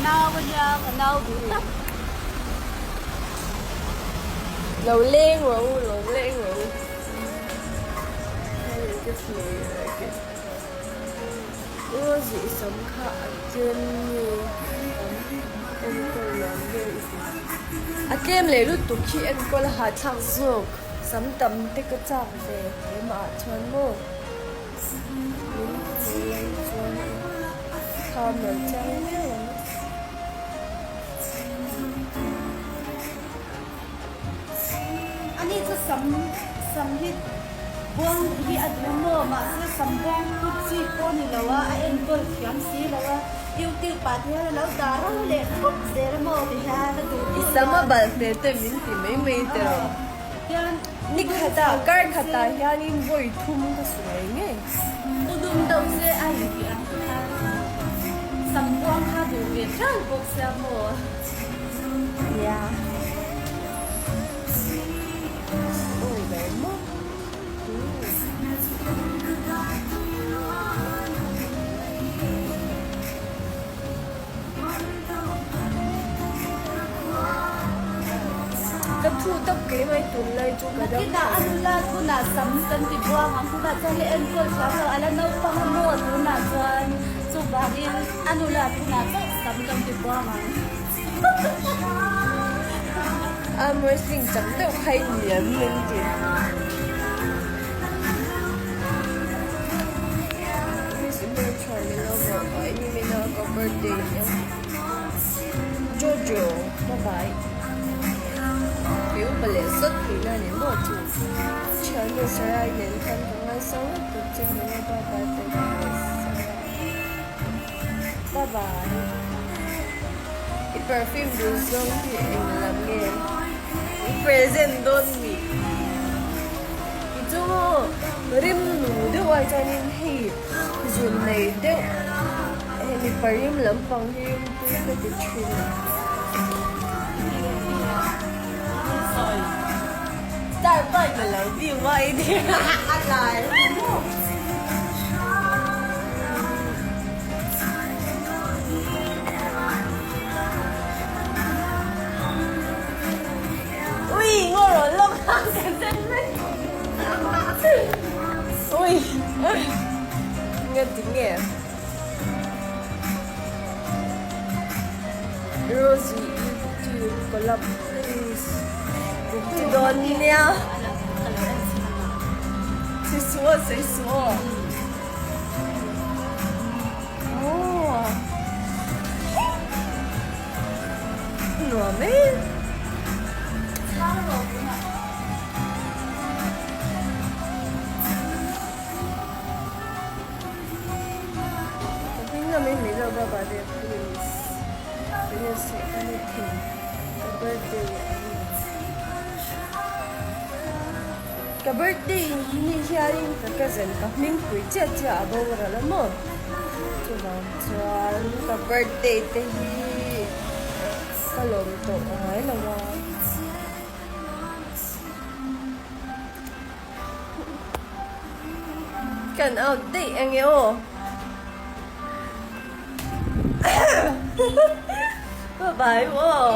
nau a nia, ka nau duh tak. Lo leng rawh u, lo leng rawh u. Rosie i sam kha a tlem nge tam enkawl nuam nge i ti? A tlem leh lutuk hi enkawl a hahthlak zawk. Sam tam te ka chak ve keimah ah chuan maw? Min hmu lai chuan i kham lo chiang viau ang. Ani chu sam sam hi buang hi a duh maw mahse sam buang tut chi pawh a ni lo a, a enkawl thiam si lo a, youtube ah te hian a lo dah ro leh khawp zel a maw ti hian a duh I sam a balh hmel te min ti mai mai te rawh. Hian Ni khatah kar khatah hianin vawi thum ka su ngei ngei. U dum deuh se a intih ang khan sam buang kha duh ve ṭan bawk sia maw. Nia. Awi ber maw. Ka thu tawp kei mai tun lai chu ka dam Nakinah a nula tunah sam kan ti buang ang tunah chuan hei enkawl thiam lo a la naupang a maw tunah chuan chuvangin a nula tunah chauh sam kan ti buang ang. Arm wrestling chak deuh kha i ni em min ti. Miss Hmel tha min lo vawh a i ni a ka birthday nia Jojo bye bye Kei upa leh sawt thei na ni maw chu Thiannu Sarai nen khan ka ngaisang lutuk che min lo bye bye pawh Sarai bye bye I perfume duh zawng hi eng lam nge i present dawn ni i chu rim nu deuh ai chuanin hei zun nei deuh hei mipa rim lampang hi rim tui ka ti thin star pa in alo view a i ti a lai. Ui ngaw rawn lawk a ka zen mai Ui Nge ti nge Rosie YouTube collab please Ti dawn nia Sei suo sei suo Aww Nuam e. Ka hming lam in min lo baba ve please. Please ka ni thei ka birthday a ni. Ka birthday ni hianin ka cousin ka hmingpui chiah chiah a boral a maw? Chuvang chuan ka birthday te hi ka lawm tawh ngai lo a. Kan out daih ang e aw. Bye bye aw.